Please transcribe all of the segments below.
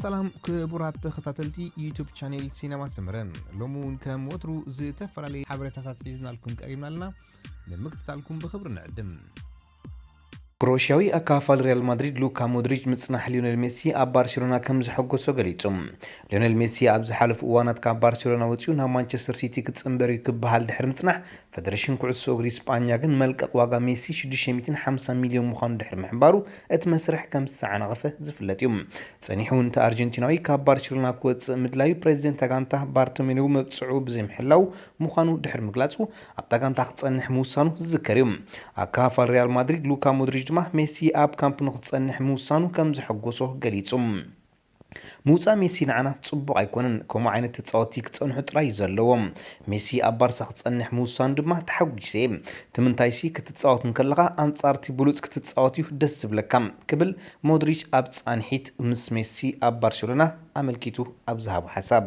ሰላም ክቡራት ተኸታተልቲ ዩቱብ ቻኔል ሲነማ ሰመረ፣ ሎሚ እውን ከም ወትሩ ዝተፈላለዩ ሓበሬታታት ሒዝናልኩም ቀሪብና ኣለና። ንምክትታልኩም ብኽብሪ ንዕድም። ክሮሽያዊ ኣካፋል ሪያል ማድሪድ ሉካ ሞድሪች ምጽናሕ ሊዮኔል ሜሲ ኣብ ባርሴሎና ከም ዘሐጎሶ ገሊጹ። ሊዮኔል ሜሲ ኣብ ዝሓለፉ እዋናት ካብ ባርሴሎና ወጺኡ ናብ ማንቸስተር ሲቲ ክጽንበር እዩ ክበሃል ድሕሪ ምጽናሕ፣ ፈደሬሽን ኩዕሶ እግሪ ስጳኛ ግን መልቀቕ ዋጋ ሜሲ ሽዱሽተ ሚእትን ሓምሳን ሚልዮን ምዃኑ ድሕሪ ምሕባሩ፣ እቲ መስርሕ ከም ዝተዓናቐፈ ዝፍለጥ እዩ። ጸኒሑ እውን እቲ ኣርጀንቲናዊ ካብ ባርሴሎና ክወጽእ ምድላዩ ፕሬዚደንት ጋንታ ባርቶሜኒው መብጽዑ ብዘይምሕላው ምዃኑ ድሕሪ ምግላጹ፣ ኣብታ ጋንታ ክጸንሕ ምውሳኑ ዝዝከር እዩ። ኣካፋል ሪያል ማድሪድ ሉካ ሞድሪች ድማ ሜሲ ኣብ ካምፕ ኑ ክጸንሕ ምውሳኑ ከም ዘሐጎሶ ገሊጹ። ምውጻእ ሜሲ ንዓና ጽቡቕ ኣይኮነን፣ ከምኡ ዓይነት ተጻወትቲ ክጸንሑ ጥራይ እዩ ዘለዎም። ሜሲ ኣብ ባርሳ ክጸንሕ ምውሳኑ ድማ ተሓጒሰ እየ። እቲ ምንታይሲ ክትጻወት እንከለኻ ኣንጻር እቲ ብሉጽ ክትጻወት እዩ ደስ ዝብለካ፣ ክብል ሞድሪች ኣብ ጻንሒት ምስ ሜሲ ኣብ ባርሴሎና ኣመልኪቱ ኣብ ዝሃቦ ሓሳብ።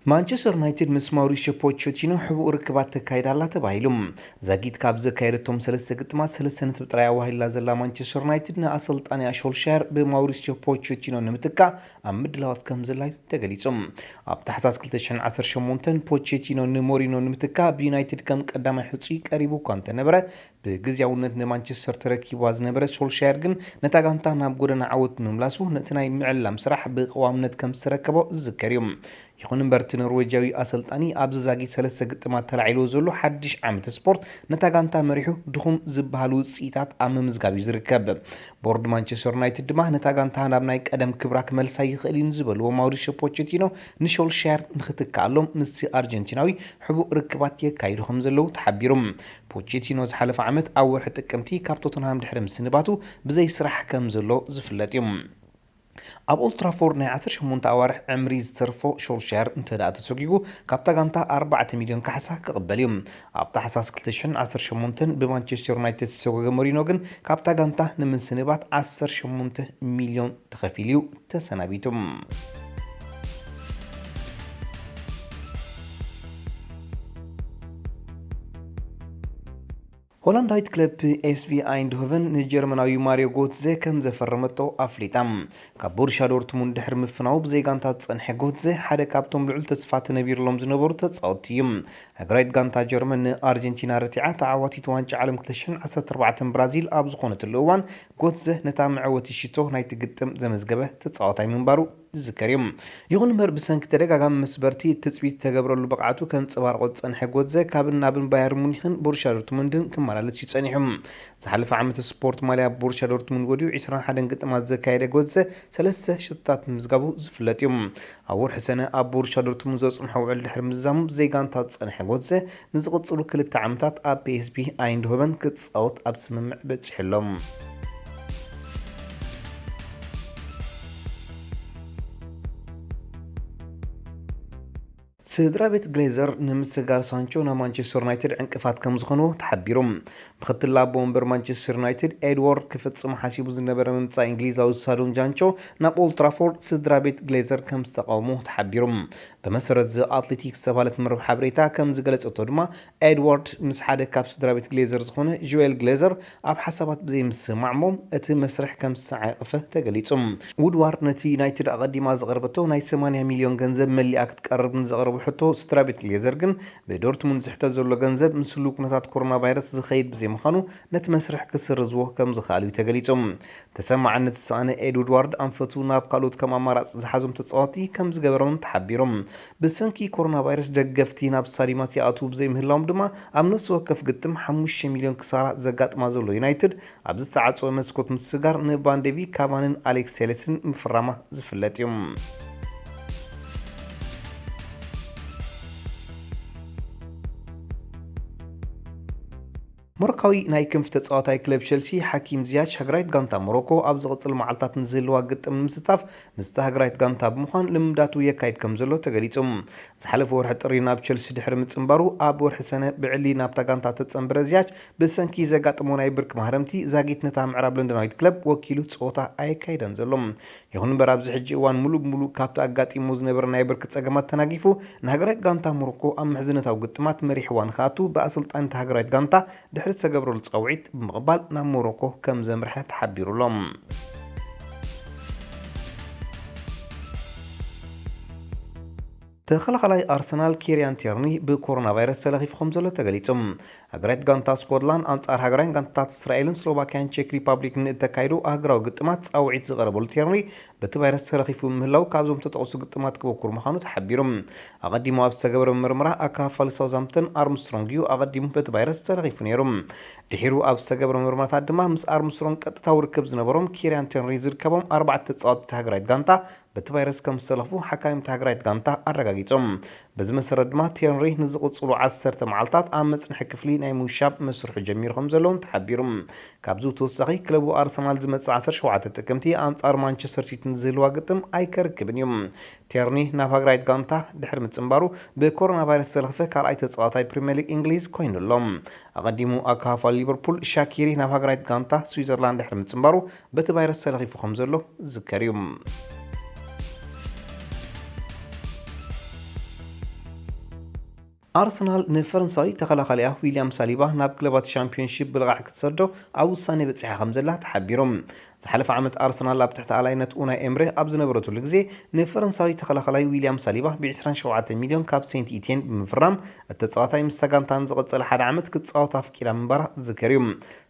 ማንቸስተር ዩናይትድ ምስ ማውሪሲዮ ፖቸቲኖ ሕቡእ ርክባት ተካይዳ ኣላ ተባሂሉ። ዛጊት ካብ ዘካየደቶም ሰለስተ ግጥማት ሰለስተ ነጥቢ ጥራይ ኣዋሂላ ዘላ ማንቸስተር ዩናይትድ ንኣሰልጣኒኣ ሾልሻየር ብማውሪሲዮ ፖቸቲኖ ንምትካእ ኣብ ምድላዋት ከም ዘላዩ ተገሊጹ። ኣብ ታሕሳስ ክልተ ሽሕን ዓሰርተ ሸሞንተን ፖቸቲኖ ንሞሪኖ ንምትካእ ብዩናይትድ ከም ቀዳማይ ሕጹይ ቀሪቡ እኳ እንተነበረ፣ ብግዝያውነት ንማንቸስተር ተረኪብዋ ዝነበረ ሶልሻየር ግን ነታ ጋንታ ናብ ጎደና ዓወት ንምምላሱ ነቲ ናይ ምዕላም ስራሕ ብቐዋምነት ከም ዝተረከቦ ዝዝከር እዩ። ይኹን እምበር እቲ ኖርዌጃዊ ኣሰልጣኒ ኣብዚ ዛጊት ሰለስተ ግጥማት ተላዒልዎ ዘሎ ሓድሽ ዓመት ስፖርት ነታ ጋንታ መሪሑ ድኹም ዝበሃል ውፅኢታት ኣብ ምምዝጋብ እዩ ዝርከብ። ቦርድ ማንቸስተር ዩናይትድ ድማ ነታ ጋንታ ናብ ናይ ቀደም ክብራ ክመልሳ ይኽእል እዩ ንዝበልዎ ማውሪሲዮ ፖቸቲኖ ንሾልሻየር ንኽትክኣሎም ምስቲ ኣርጀንቲናዊ ሕቡእ ርክባት የካይዱ ከም ዘለዉ ተሓቢሩ። ፖቼቲኖ ዝሓለፈ ዓመት ኣብ ወርሒ ጥቅምቲ ካብ ቶተንሃም ድሕሪ ምስንባቱ ብዘይ ስራሕ ከም ዘሎ ዝፍለጥ እዩ። ኣብ ኦልትራፎርድ ናይ ዓሰርተ ሸሞንተ ኣዋርሕ ዕምሪ ዝተርፎ ሾልሻየር እንተ ደኣ ተሰጒጉ፣ ካብታ ጋንታ ኣርባዕተ ሚልዮን ካሕሳ ክቕበል እዩ። ኣብ ታሕሳስ ክልተ ሽሕን ዓሰርተ ሸሞንተን ብማንቸስተር ዩናይትድ ዝተሰጎገ ሞሪኖ ግን ካብታ ጋንታ ንምስንባት ዓሰርተ ሸሞንተ ሚልዮን ተኸፊሉ እዩ ተሰናቢቱ። ሆላንዳዊት ክለብ ኤስቪ ኣይንድሆቨን ንጀርመናዊ ማሪዮ ጎትዘ ከም ዘፈረመቶ ኣፍሊጣ። ካብ ቦሩሻ ዶርትሙንድ ድሕሪ ምፍናው ብዘይ ጋንታ ዝጸንሐ ጎትዘ ሓደ ካብቶም ልዑል ተስፋ ተነቢርሎም ዝነበሩ ተጻወትቲ እዩ። ሃገራዊት ጋንታ ጀርመን ንኣርጀንቲና ረቲዓ ተዓዋቲት ዋንጫ ዓለም ክልተ ሽሕን ዓሰርተ ኣርባዕተን ብራዚል ኣብ ዝኾነትሉ እዋን፣ ጎትዘ ነታ መዐወቲ ሽቶ ናይቲ ግጥም ዘመዝገበ ተጻዋታይ ምንባሩ ዝዝከር እዩ። ይኹን እምበር፣ ብሰንኪ ተደጋጋሚ መስበርቲ ትጽቢት ዝተገብረሉ ብቕዓቱ ከንጸባርቖ ዝጸንሐ ጎትዘ፣ ካብን ናብን ባየር ሙኒኽን ቦሩሻ ዶርትሙንድን ክመላለስ እዩ ጸኒሑ። ዝሓለፈ ዓመት ስፖርት ማልያ ቦሩሻ ዶርትሙንድ ወዲኡ ዕስራን ሓደን ግጥማት ዘካየደ ጎትዘ፣ ሰለስተ ሽቶታት ምምዝጋቡ ዝፍለጥ እዩ። ኣብ ወርሒ ሰነ ኣብ ቦሩሻ ዶርትሙንድ ዘጽንሖ ውዕል ድሕሪ ምዝዛሙ ብዘይ ጋንታ ዝጸንሐ ጎትዘ፣ ንዝቕጽሉ ክልተ ዓመታት ኣብ ፒኤስቪ ኣይንድሆቨን ክጻወት ኣብ ስምምዕ በጺሑ ኣሎ። ስድራ ቤት ግሌዘር ንምስግጋር ሳንቾ ናብ ማንቸስተር ዩናይትድ ዕንቅፋት ከም ዝኾንዎ ተሓቢሩ። ምኽትል ኣቦ ወንበር ማንቸስተር ዩናይትድ ኤድዋርድ ክፍጽም ሓሲቡ ዝነበረ ምምጻእ እንግሊዛዊ ሳዶን ጃንቾ ናብ ኦልድ ትራፎርድ ስድራ ቤት ግሌዘር ከም ዝተቃወሞ ተሓቢሩ። ብመሰረት ዘ ኣትሌቲክስ ዝተባህለት መርብ ሓበሬታ ከም ዝገለጸቶ ድማ፣ ኤድዋርድ ምስ ሓደ ካብ ስድራ ቤት ግሌዘር ዝኾነ ጆኤል ግሌዘር ኣብ ሓሳባት ብዘይምስምማዕሞም እቲ መስርሕ ከም ዝተዓቐፈ ተገሊጹ። ውድዋርድ ነቲ ዩናይትድ ኣቐዲማ ዘቕረበቶ ናይ ሰማንያ ሚልዮን ገንዘብ መሊኣ ክትቀርብ ንዘቕረቦ ሕቶ፣ ስድራ ቤት ግሌዘር ግን ብዶርትሙንድ ዝሕተት ዘሎ ገንዘብ ምስ ህሉው ኩነታት ኮሮና ቫይረስ ዝኸይድ ብዘይምዃኑ ነቲ መስርሕ ክስርዝዎ ከም ዝኸኣሉ እዩ ተገሊጹ። ተሰማዕነት ዝሰኣነ ኤድ ውድዋርድ ኣንፈቱ ናብ ካልኦት ከም ኣማራጺ ዝሓዞም ተጻወትቲ ከም ዝገበሮም ተሓቢሮም። ብሰንኪ ኮሮና ቫይረስ ደገፍቲ ናብ ስታዲየማት ይኣትዉ ብዘይምህላዎም ድማ ኣብ ነፍሲ ወከፍ ግጥም ሓሙሽተ ሚልዮን ክሳራ ዘጋጥማ ዘሎ ዩናይትድ ኣብዚ ዝተዓጸወ መስኮት ምስጋር ንቫንደቪ ካቫንን ኣሌክስ ቴለስን ምፍራማ ዝፍለጥ እዩ። ሞሮካዊ ናይ ክንፍ ተጻዋታይ ክለብ ቸልሲ ሓኪም ዝያች ሃገራዊት ጋንታ ሞሮኮ ኣብ ዝቕጽል መዓልታት ንዝህልዋ ግጥም ንምስታፍ ምስቲ ሃገራዊት ጋንታ ብምዃን ልምዳቱ የካይድ ከም ዘሎ ተገሊጹ። ዝሓለፈ ወርሒ ጥሪ ናብ ቸልሲ ድሕሪ ምጽንባሩ ኣብ ወርሒ ሰነ ብዕሊ ናብታ ጋንታ ተጸንበረ ዝያች ብሰንኪ ዘጋጥሞ ናይ ብርኪ ማህረምቲ ዛጊት ነታ ምዕራብ ለንደናዊት ክለብ ወኪሉ ጸወታ ኣየካይደን ዘሎ። ይኹን እምበር ኣብዚ ሕጂ እዋን ሙሉእ ብሙሉእ ካብቲ ኣጋጢሞ ዝነበረ ናይ ብርኪ ጸገማት ተናጊፉ ንሃገራዊት ጋንታ ሞሮኮ ኣብ ምሕዝነታዊ ግጥማት መሪሕዋ ንኽኣቱ ብኣሰልጣኒት ሃገራዊት ጋንታ ድሕሪ ዝተገብረሉ ጻውዒት ብምቕባል ናብ ሞሮኮ ከም ዘምርሐ ተሓቢሩ ኣሎ። ተኸላኻላይ ኣርሰናል ኪርያን ቴርኒ ብኮሮና ቫይረስ ተለኺፉ ከም ዘሎ ተገሊጹ። ሃገራዊት ጋንታ ስኮትላንድ ኣንጻር ሃገራውያን ጋንታታት እስራኤልን ስሎቫክያን ቼክ ሪፓብሊክን ንእተካይዶ ኣህጉራዊ ግጥማት ጻውዒት ዝቐረበሉ ቴርኒ በቲ ቫይረስ ተለኺፉ ምህላው ካብዞም ተጠቕሱ ግጥማት ክበኩር ምዃኑ ተሓቢሩ። ኣቐዲሙ ኣብ ዝተገበረ ምርመራ ኣካፋሊ ሳውዝሃምፕተን ኣርምስትሮንግ እዩ ኣቐዲሙ በቲ ቫይረስ ተለኺፉ ነይሩ። ድሒሩ ኣብ ዝተገብረ ምርመራታት ድማ ምስ ኣርምስትሮንግ ቀጥታዊ ርክብ ዝነበሮም ኪርያን ቴርኒ ዝርከቦም ኣርባዕተ ተጻወትቲ ሃገራዊት ጋንታ በቲ ቫይረስ ከም ዝተለኽፉ ሓካይም እታ ሃገራዊት ጋንታ ኣረጋጊጾም። በዚ መሰረት ድማ ቴርኒ ንዝቕጽሉ ዓሰርተ መዓልታት ኣብ መጽንሒ ክፍሊ ናይ ምውሻብ መስርሑ ጀሚሩ ከም ዘለውን ተሓቢሩ። ካብዚ ብተወሳኺ ክለቡ ኣርሰናል ዝመጽእ ዓሰርተ ሸውዓተ ጥቅምቲ ኣንጻር ማንቸስተር ሲቲ ንዝህልዋ ግጥም ኣይከርክብን እዩ። ቴርኒ ናብ ሃገራዊት ጋንታ ድሕሪ ምጽንባሩ ብኮሮና ቫይረስ ዝተለኽፈ ካልኣይ ተጻዋታይ ፕሪምየር ሊግ እንግሊዝ ኮይኑ ኣሎ። ኣቐዲሙ ኣካፋ ሊቨርፑል ሻኪሪ ናብ ሃገራዊት ጋንታ ስዊዘርላንድ ድሕሪ ምጽንባሩ በቲ ቫይረስ ተለኺፉ ከም ዘሎ ዝዝከር እዩ። ኣርሰናል ንፈረንሳዊ ተኸላኻሊኣ ዊልያም ሳሊባ ናብ ክለባት ሻምፒዮንሺፕ ብልቓሕ ክትሰዶ ኣብ ውሳኔ በጺሓ ከም ዘላ ተሓቢሩ። ዝሓለፈ ዓመት ኣርሰናል ኣብ ትሕቲ ኣላይነት ኡናይ ኤምሬ ኣብ ዝነበረትሉ ግዜ ንፈረንሳዊ ተኸላኻላይ ዊልያም ሳሊባ ብ ዕስራን ሸውዓተን ሚልዮን ካብ ሴንት ኢትየን ብምፍራም እቲ ተጻዋታይ ምስ ሳጋንታ ንዝቐጸለ ሓደ ዓመት ክጻወት ኣፍቂዳ ምንባራ ዝዝከር እዩ።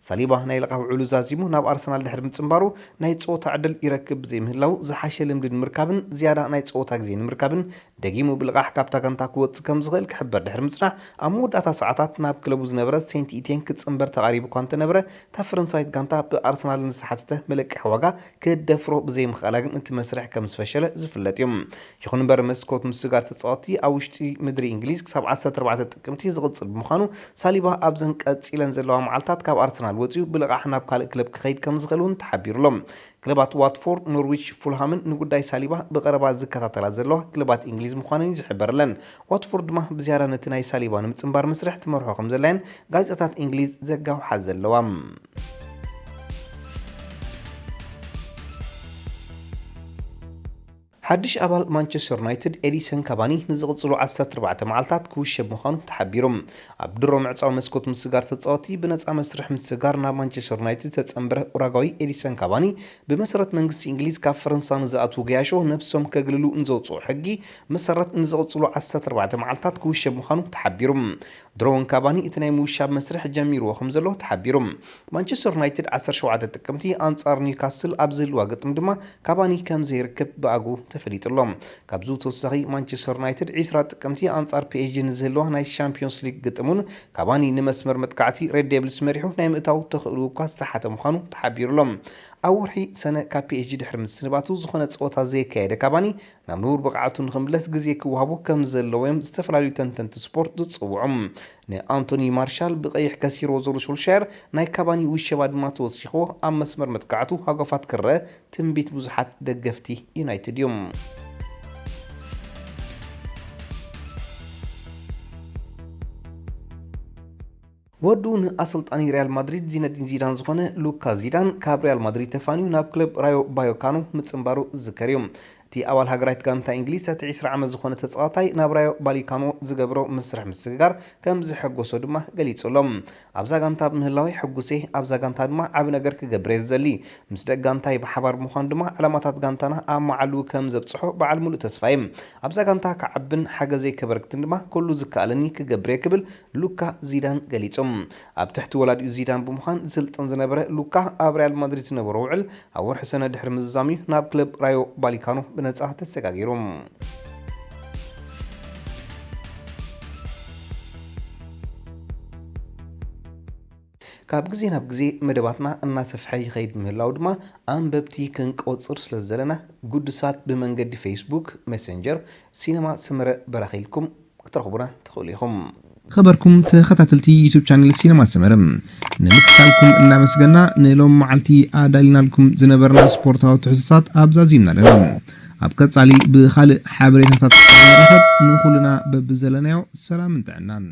ሳሊባ ናይ ልቓሕ ውዕሉ ዛዚሙ ናብ ኣርሰናል ድሕሪ ምጽንባሩ ናይ ጸወታ ዕድል ይረክብ ብዘይምህላው ዝሓሸ ልምዲ ንምርካብን ዝያዳ ናይ ጸወታ ግዜ ንምርካብን ደጊሙ ብልቓሕ ካብታ ጋንታ ክወጽእ ከም ዝኽእል ክሕበር ድሕሪ ምጽናሕ ኣብ መወዳእታ ሰዓታት ናብ ክለቡ ዝነበረ ሴንት ኢትየን ክጽንበር ተቓሪቡ እኳ እንተነበረ እታ ፈረንሳዊት ጋንታ ብኣርሰናል ንዝተሓተተ መለቀሒ ዋጋ ክደፍሮ ብዘይምኽኣላ ግን እቲ መስርሕ ከም ዝፈሸለ ዝፍለጥ እዩ። ይኹን እምበር መስኮት ምስጋር ተጻወትቲ ኣብ ውሽጢ ምድሪ እንግሊዝ ክሳብ ዓሰርተ ኣርባዕተ ጥቅምቲ ዝቕጽል ብምዃኑ ሳሊባ ኣብዘን ቀጺለን ዘለዋ መዓልታት ካብ ኣርሰናል ወጺኡ ብልቓሕ ናብ ካልእ ክለብ ክኸይድ ከም ዝኽእል እውን ተሓቢሩ ኣሎ። ክለባት ዋትፎርድ፣ ኖርዊች፣ ፉልሃምን ንጉዳይ ሳሊባ ብቐረባ ዝከታተላ ዘለዋ ክለባት እንግሊዝ ምዃነን እዩ ዝሕበረለን። ዋትፎርድ ድማ ብዝያዳ ነቲ ናይ ሳሊባ ንምጽንባር መስርሕ ትመርሖ ከም ዘላየን ጋዜጣታት እንግሊዝ ዘጋውሓ ዘለዋ። ሓድሽ ኣባል ማንቸስተር ዩናይትድ ኤዲሰን ካባኒ ንዝቕጽሉ ዓሰርተ ኣርባዕተ መዓልታት ክውሸብ ምዃኑ ተሓቢሩ። ኣብ ድሮ ምዕጻው መስኮት ምስጋር ተጻወቲ ብነጻ መስርሕ ምስጋር ናብ ማንቸስተር ዩናይትድ ዝተጸንበረ ኡራጓዊ ኤዲሰን ካባኒ ብመሰረት መንግስቲ እንግሊዝ ካብ ፈረንሳ ንዝኣትዉ ገያሾ ነብሶም ከግልሉ ንዘውጽኦ ሕጊ መሰረት ንዝቕጽሉ ዓሰርተ ኣርባዕተ መዓልታት ክውሸብ ምዃኑ ተሓቢሩ። ድሮ እውን ካባኒ እቲ ናይ ምውሻብ መስርሕ ጀሚርዎ ከም ዘሎ ተሓቢሩ። ማንቸስተር ዩናይትድ ዓሰርተ ሸውዓተ ጥቅምቲ ኣንጻር ኒውካስል ኣብ ዝህልዋ ግጥም ድማ ካባኒ ከም ዘይርከብ ብኣግኡ ተፈሊጡ ኣሎ። ካብዚ ተወሳኺ ማንቸስተር ዩናይትድ ዕስራ ጥቅምቲ ኣንጻር ፒ ኤስ ጂ ንዝህልዋ ናይ ሻምፒዮንስ ሊግ ግጥም እውን ካባኒ ንመስመር መጥቃዕቲ ሬድ ዴቪልስ መሪሑ ናይ ምእታው ተኽእልኡ እኳ ዝተሓተ ምዃኑ ተሓቢሩ ኣሎ። ኣብ ወርሒ ሰነ ካብ ፒ ኤስ ጂ ድሕሪ ምስንባቱ ዝኾነ ጸወታ ዘየካየደ ካባኒ ናብ ንቡር ብቕዓቱ ንኽምለስ ግዜ ክወሃቦ ከም ዘለዎ እዮም ዝተፈላለዩ ተንተንቲ ስፖርት ዝጽውዑ። ንኣንቶኒ ማርሻል ብቐይሕ ከሲርዎ ዘሎ ሶልሻየር ናይ ካባኒ ውሸባ ድማ ተወሲኽዎ ኣብ መስመር መጥቃዕቱ ሃጓፋት ክረአ ትንቢት ብዙሓት ደገፍቲ ዩናይትድ እዩ። ወዱ ንኣሰልጣኒ ሪያል ማድሪድ ዚነዲን ዚዳን ዝኾነ ሉካ ዚዳን ካብ ሪያል ማድሪድ ተፋንዩ ናብ ክለብ ራዮ ባዮካኖ ምጽንባሩ ዝዝከር እዩ። እቲ ኣባል ሃገራዊት ጋንታ እንግሊዝ ትሕቲ ዕስራ ዓመት ዝኾነ ተጻዋታይ ናብ ራዮ ባሊካኖ ዝገብሮ ምስርሕ ምስግጋር ከም ዝሐጎሶ ድማ ገሊጹ ኣሎ። ኣብዛ ጋንታ ብምህላወይ ሕጉሴ፣ ኣብዛ ጋንታ ድማ ዓቢ ነገር ክገብር እየ ዝደሊ። ምስ ደቂ ጋንታይ ብሓባር ብምዃን ድማ ዕላማታት ጋንታና ኣብ መዓልኡ ከም ዘብጽሖ በዓል ሙሉእ ተስፋ እየ። ኣብዛ ጋንታ ክዓብን ሓገዘይ ከበርክትን ድማ ኩሉ ዝከኣለኒ ክገብር እየ ክብል ሉካ ዚዳን ገሊጹ። ኣብ ትሕቲ ወላዲኡ ዚዳን ብምዃን ዝስልጥን ዝነበረ ሉካ ኣብ ሪያል ማድሪድ ዝነበሮ ውዕል ኣብ ወርሒ ሰነ ድሕሪ ምዝዛም እዩ ናብ ክለብ ራዮ ባሊካኖ ብነጻ ተሰጋጊሩ። ካብ ግዜ ናብ ግዜ መደባትና እናሰፍሐ ይኸይድ ምህላው ድማ ኣንበብቲ ክንቆጽር ስለ ዘለና ግዱሳት ብመንገዲ ፌስቡክ፣ ሜሰንጀር፣ ሲነማ ሰመረ በራኺ ኢልኩም ክትረኽቡና ትኽእሉ ኢኹም። ኸበርኩም ተኸታተልቲ ዩቱብ ቻነል ሲነማ ሰመረ ንምክታልኩም እናመስገና ንሎም መዓልቲ ኣዳሊናልኩም ዝነበርና ስፖርታዊ ትሕዝቶታት ኣብዛዚምና ኣለና። ኣብ ቀጻሊ ብኻልእ ሓበሬታታት ንራኸብ። ንኹልና በብዘለናዮ ሰላምን ጥዕናን።